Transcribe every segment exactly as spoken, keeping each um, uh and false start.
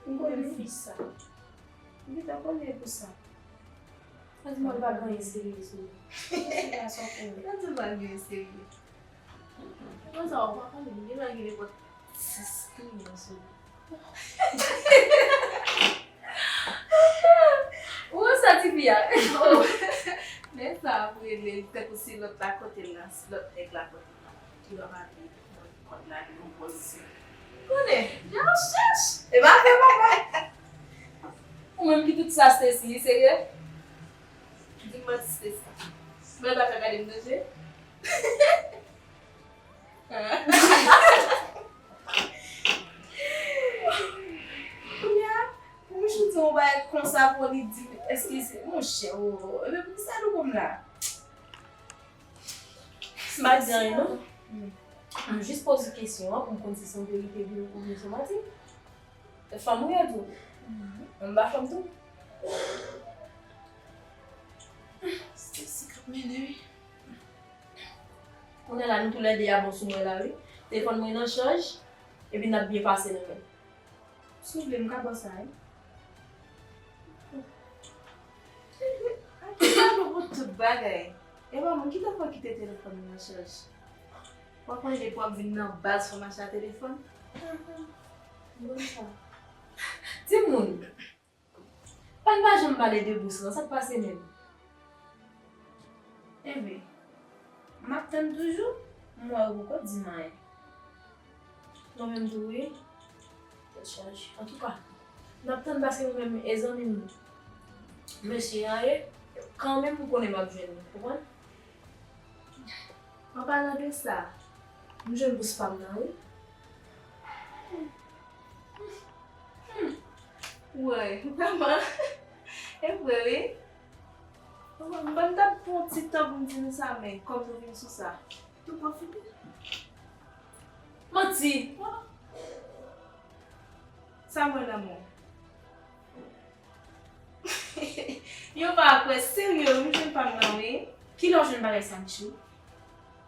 M konnen fi sa. M gentan konnen pou sa. Sa di mwen pa gen anyen serye sou li. Sa di mwen pa gen anyen serye. Konsa ou pa konnen, li pa gen nenpòt sis kliyan sou li. Ou wè sa ti fi a? Men sa ap rele l tankou si lòt la kote l la, si lòt nèg la kote l la. Ki lè w pa vle pran kòd la, li yon pòz. Konnen, jan w chèch. E pa fè bagay. Ou menm ki tout sa, Stacy, li serye? Di m manti, Stacy. Mwen pa ka gade m nan je. Kounye a, pou Michou di yon bagay konsa pou li di, èske se, monchè, o, o, ebyen, pou sa nou konn la. M pa di anyen, non. M jis poze kesyon an pou m konn si se yon verite oubyen se yon manti. E fanm ou ye tou? M pa fanm tou. Stacy k ap mennen, wi. Kounye a la, nou toulède a bon sou mwen la, wi. Telefòn mwen nan chaj, epi n ap byen pase nan men. Si w vle, m ka ba w sa, wi. Achte kado pou tout bagay. E pa mwen ki ta fè w kite telefòn nan chaj. W ap manje pou w ap vin nan baz fè mache a telefòn. Bon sa. Timoun, pa n pa janm pale de bous lan, sa k pase menm? Enben, m ap tann toujou, m wè ou poko di m anyen. Mwen menm tou wi. Tèt chaje. Antouka, n ap tann paske nou menm e zanmi m mesye a ye, kanmenm ou konnen m ap jwenn li, konprann? An palan de sa, m jwenn bous pa m nan wi. Woy, vrèman. E vre wi. Bon, m t ap pran ti tan pou m di nou sa, men kòm nou vin sou sa, tout pwofite. Manti! Sa m wè nan men w? Yo pa kwè, serye, m jwenn pa m nan wi. Kilè w jwenn bagay sa, Michou?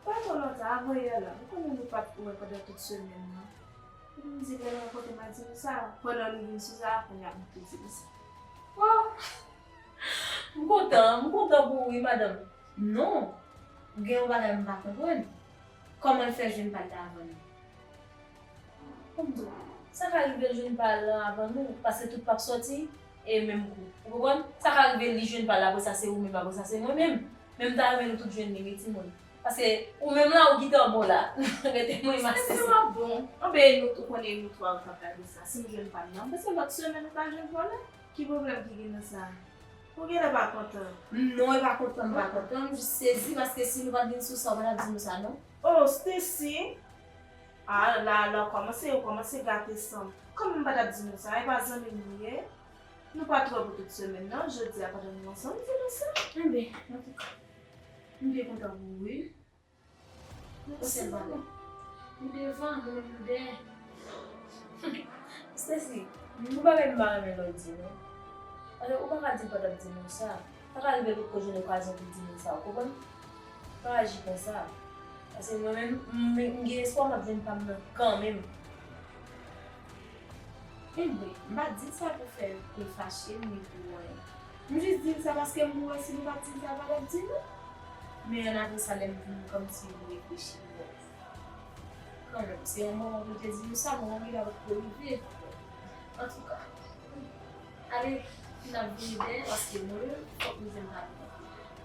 Pa twò lontan, avan yè la. Ou konnen nou pa t wè pandan tout semèn nan. Epi m di lè nou rankontre m a di nou sa, pandan nou vin sou sa, kounye a m tou di nou sa. Oh! M kontan, m kontan pou ou wi, madanm. Non, gen yon bagay m pa konprann. Kòman l fè jwenn pa l la avan nou? Kòm di w, sa ka rive l jwenn pa l lan avan nou, paske tout p ap sòti e menm kou. Ou konprann? Sa ka rive li jwenn pa l, apre sa se ou menm, apre sa se mwen menm. Men m ta renmen nou tout jwenn li wi timoun. Paske ou menm la ou gentan bon la. Rete mwen m a Stacy. Stacy w ap bon. Anben e nou tou konnen e nou twa yo k ap gade sa. Si m jwenn pa m nan, m panse lòt semèn ou ka jwenn vòlè. Ki pwoblèm ki gen nan sa? Ou genlè pa kontan. Non, e pa kontan m pa kontan, m jis sezi paske si nou pa t vin sou sa, ou pa t ap di nou sa non. Oh, Stacy! Ah, la, la, ou kòmanse, ou kòmanse gate san m. Kòman m pa t ap di nou sa? E pa zanmi m nou ye? Nou pa t wè pou tout semèn nan, jodi a pandan nou ansanm, m di nou sa. Enben, antouka, m byen kontan pou ou, wi. Yon sèl bagay. Ou devan, mwen menm m dèyè. Stacy, yon bagay m pa renmen lè w di non. Alò, ou pa ka di m pa t ap di nou sa. Sa ka rive l potko jwenn okazyon pou l di nou sa, ou konprann? Pa aji konsa. Paske mwen menm, m, m gen espwa m ap jwenn pa m nan kanmenm. Enben, m pa t di l sa pou fè l fache ni pou anyen. M jis di l sa paske m wè si nou pa t di l sa, l pa t ap di nou. Men apre sa, lè m vin kòmsi m reflechi, m wè kanmenm, se yon moman pou l te di nou sa, moman ki pa potko rive. Antouka, ale, n ap vini dèyè, paske mwen menm, fòk m jwenn pa m.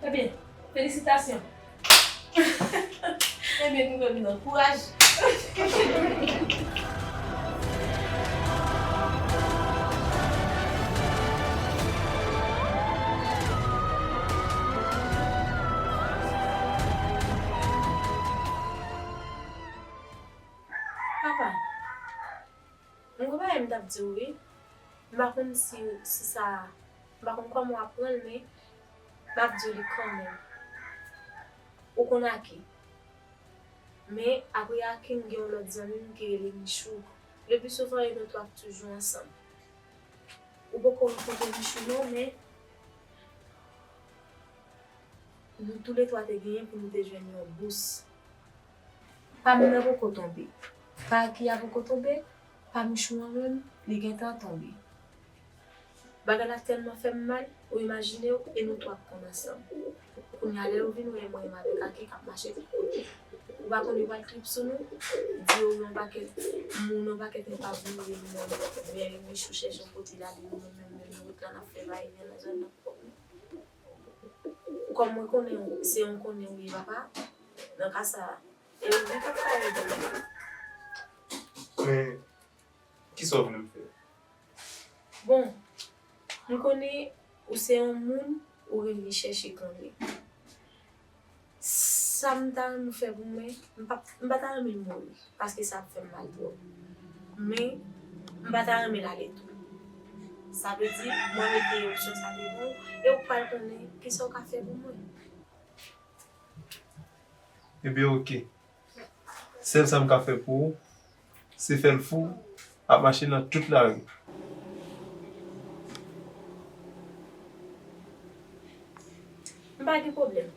Ebyen, felisitasyon. Ebyen, nou menm nan kouraj. Papa, m gen yon bagay m t ap di w wi. M pa konn si, si sa, m pa konn kòman w ap pran l, men m ap di w li kanmenm. Ou konn Aki. Men apre Aki, m gen yon lòt zanmi m ki rele Michou. Le pli souvan, e nou twa k toujou ansanm. Ou poko rankontre Michou non, men nou toulètwa te genyen pou nou te jwenn yon bous. Pa m nan poko tonbe. Pa Aki a poko tonbe. Pa Michou an menm, Li gentan tonbe. Bagay la tèlman fè m mal, ou imajine w, e nou twa k konn ansanm. Kounye a, lè yo vin wè mwen menm avèk Ake k ap mache tout kote, ou pa konn yo pral trip sou nou, di yo yon pakèt moun, yon pakèt enpav nou ye nou menm, men Michou chèche yon kote l ale, nou menm, menm nou ret la, n ap fè vayevyen nan zòn nan. Kòm mwen konnen w, se yon konnen ou ye, papa, nan ka sa a, e mwen k ap fè vayevyen. Men, kisa w vle m fè? Bon, m konnen ou se yon moun ou renmen chèche konnen. Sa m ta renmen fè pou mwen, m pa, m pa ta renmen l mouri, paske sa ap fè m mal twòp. Men, m pa ta renmen l ale tou. Sa vle di, mwen mete opsyon sa devan w, e w pral konnen kisa w ka fè pou mwen. Ebyen, oke. Sèl sa m ka fè pou ou, se fè l fou ap mache nan tout lari. M pa gen pwoblèm.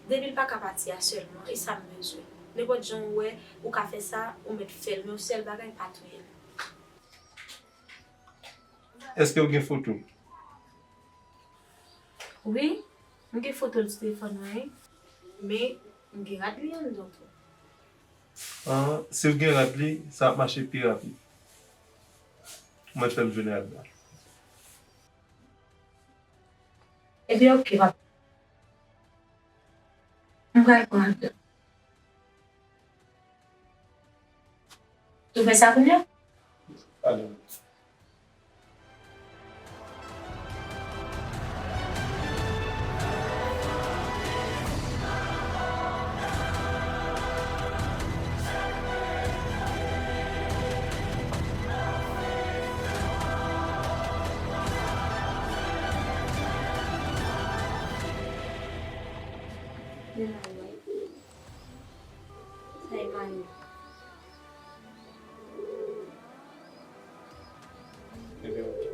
Depi l pa ka pati a sèlman, e sa m bezwen. Nenpòt jan w wè ou ka fè sa, ou mèt fè l, men yon sèl bagay, pa touye l. Èske w gen foto l? Wi, m gen foto l sou telefòn mwen, wi. Men, m gen rad li anndan tou. An, si w gen rad li, sa ap mache pi rapid. Ou mèt fè m jwenn rad la. Ebyen, oke, papa. M pral pran rad la. Ou fè sa kounye a? Ale. Sa e pa nou. Ebyen, oke.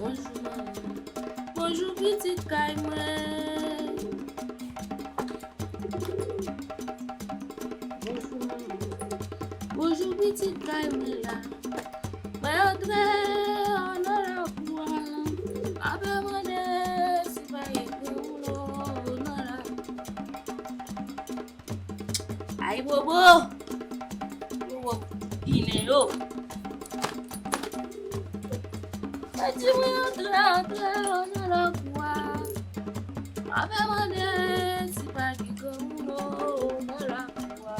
Bonjou, manman. Bonjou, pitit kay mwen. Bonjou, manman. Bonjou, pitit kay mwen la. Mwen antre nan lakou a, m ap mande si pa gen granmoun nan lakou. Ay, bobo! Bobo, pinen yo. Mwen di mwen antre, antre nan lakou a. M ap mande si pa gen granmoun nan lakou a.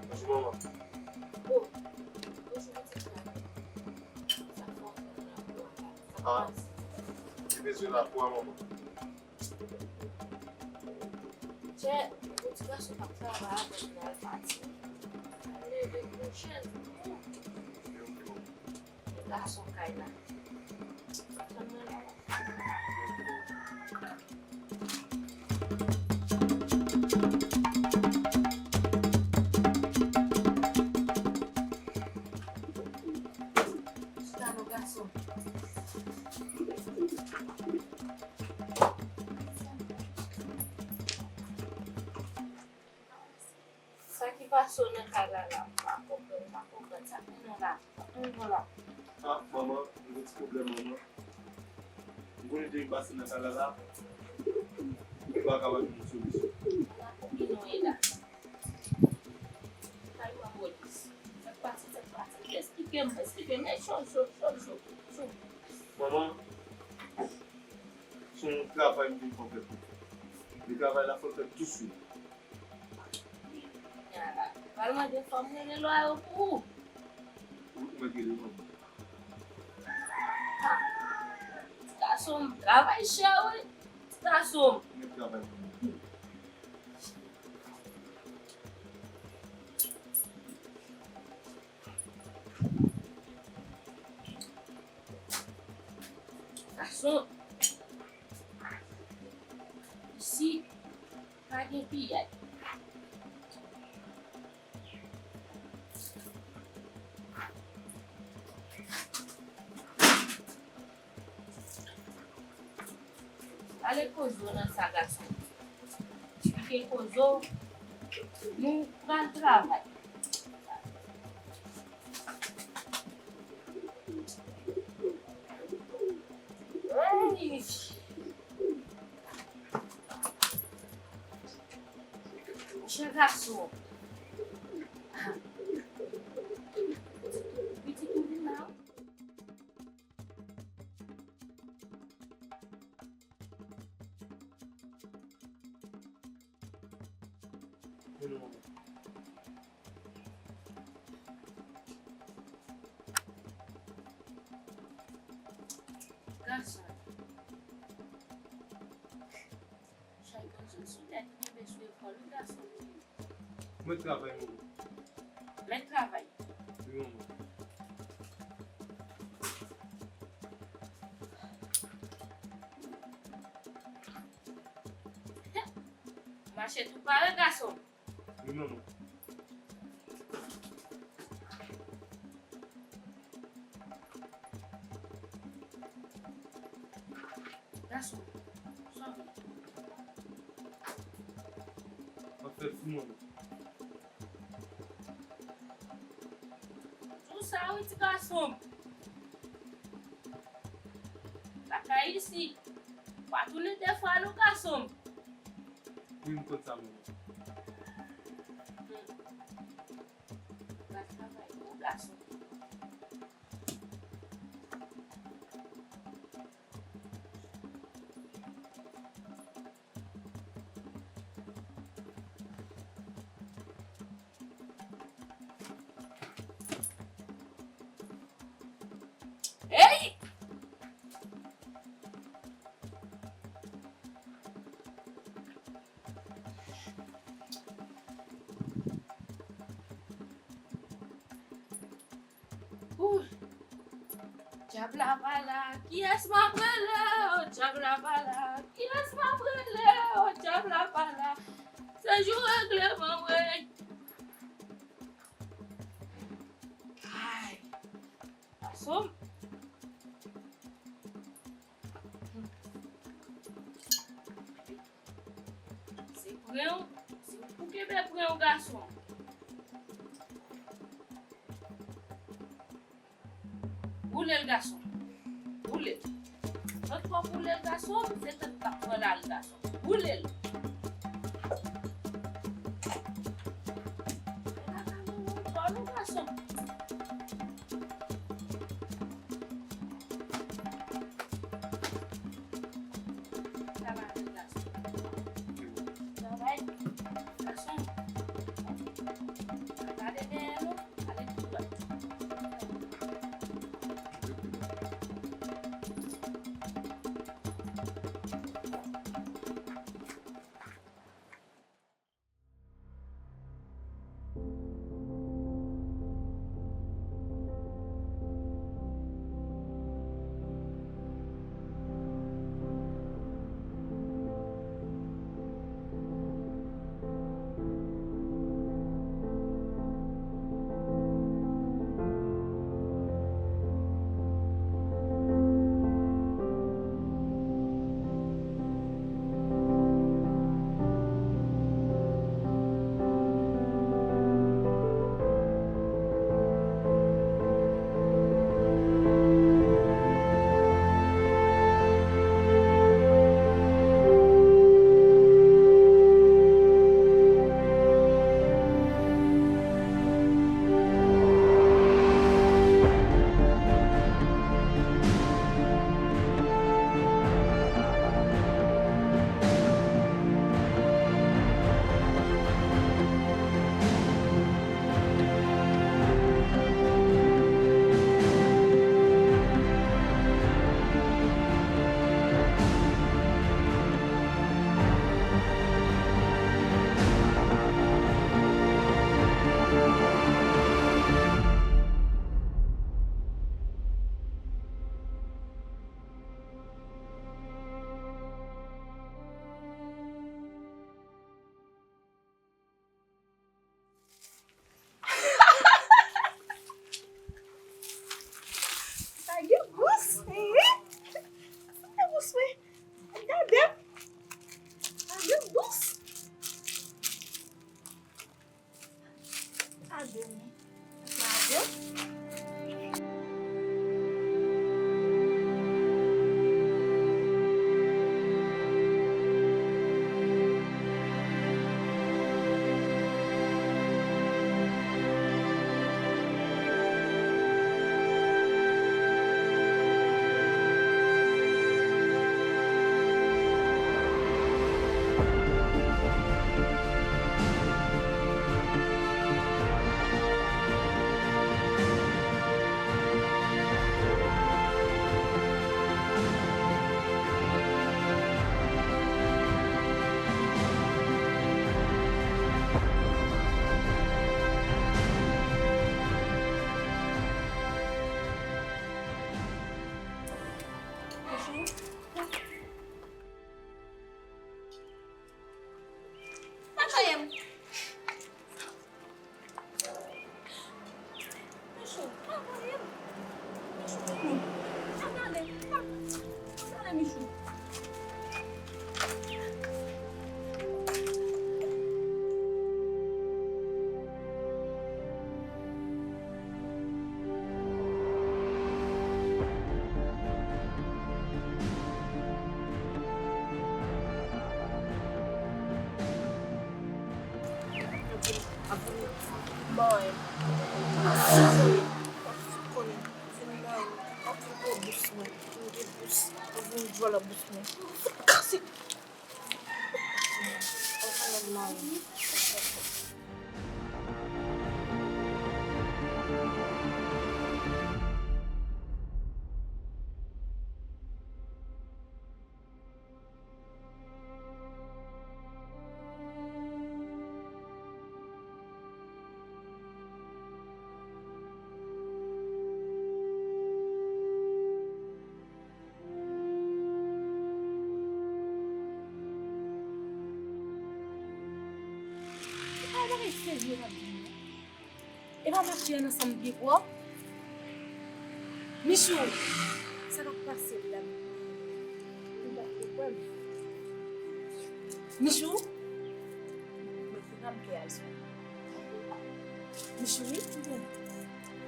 Bonjou, manman. Oh, bonjou, pitit la. Sa fè w fè nan lakou a la? Sa pa... Ah, li bezwen lakou a, manman. Chè, yon ti gason k ap travay avè m nan al pati. Al leve pou chèz. Gason kay la. Chita non, gason. Sa ki pase w nan kay la la, m pa konprann, m pa konprann sa. Vin non la, vin non la. Ah, manman, m gen ti pwoblèm, manman. M konnen depi m pase nan kay la la, m pa ka wè yon solisyon. Ala pou ki nou ye la. Kay ou a polis. Sa k pase, sa k pase. Esplike m, esplike m. E cho, cho, cho, cho, cho. Manman, se yon travay m vin fè pou ou. Men travay la, fò l fèt touswit. Pral mande fò m rele lwa yo pou ou. Ou mèt rele manman. Ti gason m travay chè wi. Ti gason m. Ou mèt travay manman. Gason. Isi pa gen piyay. Ale kozo nan sa gason. Kite kozo, nou pral travay. Ay! Monchè gason. Pitit ou vin la. Men non, manman. Gason. Chay gason sou tèt, kenbe sou epòl, wi, gason. Mwen travay, manman. Mèt travay. Wi, manman. Mache tou pare, gason. Wi, manman. Gason, sòti. M ap fè fou, manman. Tou sa wi, ti gason m. Lakay isi. Pa tounen de fwa non, gason m. Wi, m konn sa, manman. Hmm. Pral travay, bon gason. Ey! Ooh. Dyab la pa la, kiyès m ap rele? O, dyab la pa la, kiyès m ap rele? O, dyab la pa la, se jou regleman, wi. Ay, gason m. Se pran w, se ou kenbe pran w, gason. Boule l, gason. Boule l. Lòt fwa w boule l, gason, se tèt l ap pran la, gason. Boule l. Ou pa ka mouri ankò non, gason. Travay, gason. Travay, gason. Pa gade dèyè non, ale tou dwat. Michou. Ap vin, ap vin manyen. Konnen, vin manyen. Ap vin pran bous mwen. Vin gen bous. Ap vin vòlò bous mwen. Fout kase. Ap vin manyen. Se pa yon bagay serye w ap di m non. E pa mache ann ansanm byen pwòp. Michou, sa k ap pase la? Ou pa konprann. Michou? Mwen fè nan m kè al sou. Michou, wi, ou byen?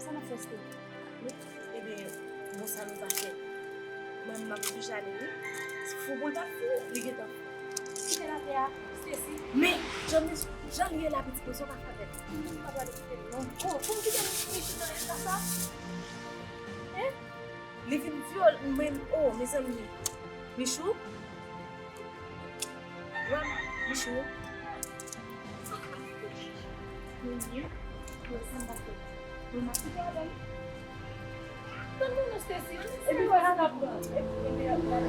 Sa n ap fè, Steli? Ebyen, bon, sa nou pa fè. Mwen, m ap oblije ale, wi. Fou pou l pa fou, li gentan fou. Kite l atè a, Stacy. Men, jan, jan l ye la, pitit mwen, sa w ka fè avè l? M pa prale kite l, non. Oh, pou m kite l, Michou, nan eta sa? Hein? Li vin vyole, men, oh, mezanmi. Michou? Michou. Mwen, mwen, mwen, sa m pa fè. Mwen, m ap kite avè l. Tann mwen non, Stacy, epi fè sa k ap pran. Epi, epi, epi,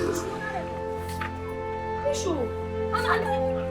Michou, ann ale. Michou, ann ale. Ale.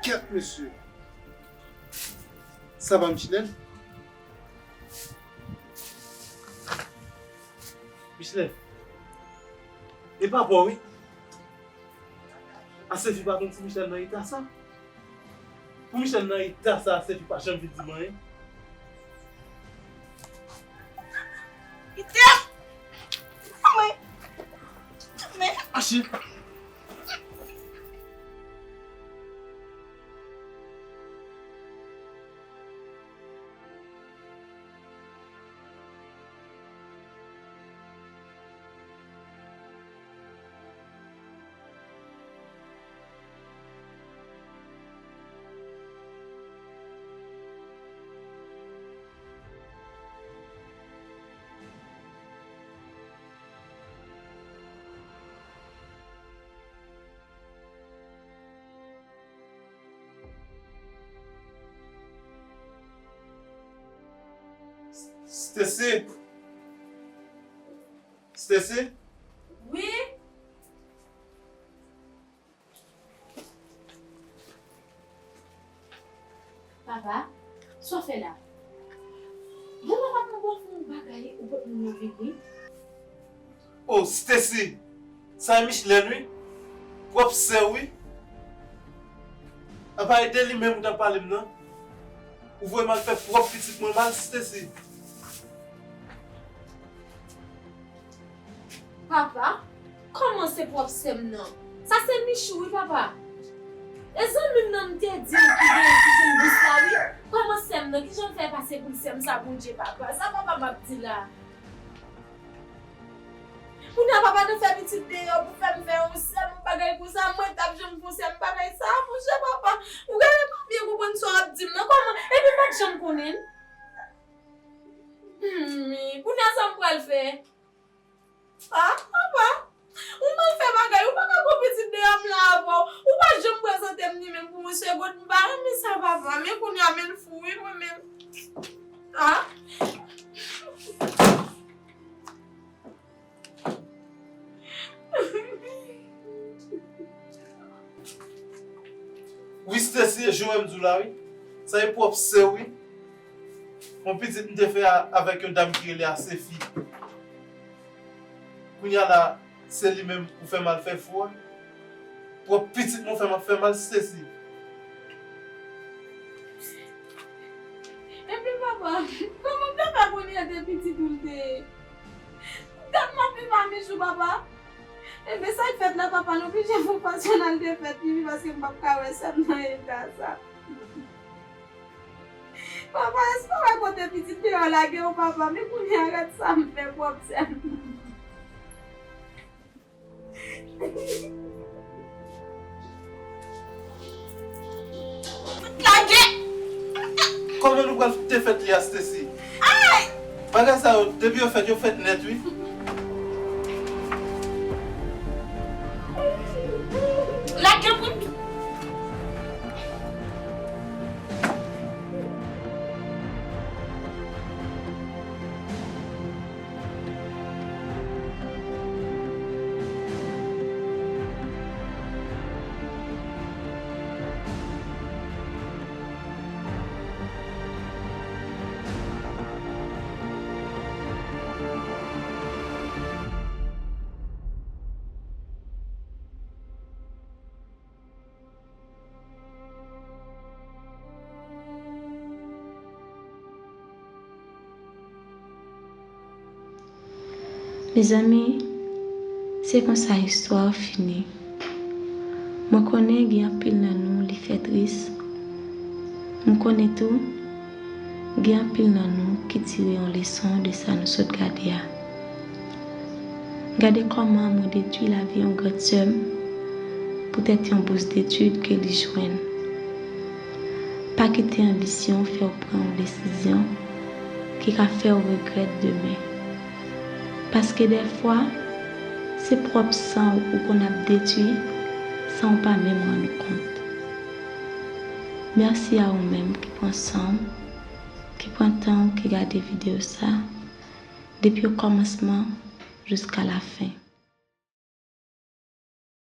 Kèt, mesye. Sa va, Michelin? Michelin. E pa bò, wi. Asefi pa konn si Michel nan eta sa. Pou Michel nan eta sa, Asefi pa janm vin di m anyen. Ite! Mwen! Mwen! Achi! Stacy! Stacy! Wi? Papa, sa w fè la? Bon, papa, mwen wè w fè yon bagay, ou pot moun nan vini. Oh, Stacy! Sa e Michelene, wi. Pwòp sè w, wi. Apa e de li menm ou t ap pale m nan? Ou voye m al fè pwòp pitit mwen mal, Stacy. Papa, kòman se pwòp sè m nan? Sa se Michou, wi, papa. E zanmi m nan m te di l ki gen, ki jwenn bous la, wi. Kòman sè m nan? Kijan l fè pase pou l sè m sa, Bondye, papa? Sa papa m ap di la? Kounye a papa nan fè pitit deyò pou fè m fè yon sè m, yon bagay konsa, mwen t ap janm fè yon sè m bagay sa, monchè papa, ou genlè pa byen konprann sa w ap di m nan, kòman, epi m pa t janm konnen l. Hum, kounye a sa m pral fè? Ah, papa, ou mal fè bagay, ou pa ka pran pitit deyò m la avè w, ou pa janm prezante m li menm pou yon segonn, m pa renmen sa papa, men kounye a men l fou wi mwen menm. Ah. Wi, Stacy, e jan w wè m di w la, wi. Sa e pwòp sè w, wi. Yon pitit m te fè a, avèk yon dam ki rele Asefi. Kounye a la, se li menm ou fè m al fè fou a. Pwòp pitit mwen ou fè m ap fè mal, Stacy. Ebyen, papa, kòman m te fè konnen se pitit ou l te ye? M tèlman viv a Michou, papa. Ebyen, sa k fèt la, papa, nou oblije fè yon pasyonal defèt li, wi, paske m p ap ka wè sè m nan eta sa. Papa, èske w wè kote pitit deyò lage w, papa? Men kounye a, gad sa m fè pwòp sè m. Lage! Kòman nou pral te fèt li a, Stacy? Ay! Bagay sa yo, depi yo fèt, yo fèt nèt, wi. Lage pou Mezanmi, se konsa istwa a fini. Mwen konnen gen anpil nan nou li fè tris. M konnen tou, gen anpil nan nou ki tire yon leson de sa nou sot gade a. Gade kòman mwen detwi lavi yon grandsè m poutèt yon bous detid ke li jwenn. Pa kite anbisyon fè w pran yon desizyon ki ka fè w regrèt demen. Paske dèfwa, se pwòp san w ou konn ap detwi san w pa menm rann ou kont. Mèsi a ou menm ki pran san w, ki pran tan w, ki gade videyo sa, depi okòmansman jiska lafen.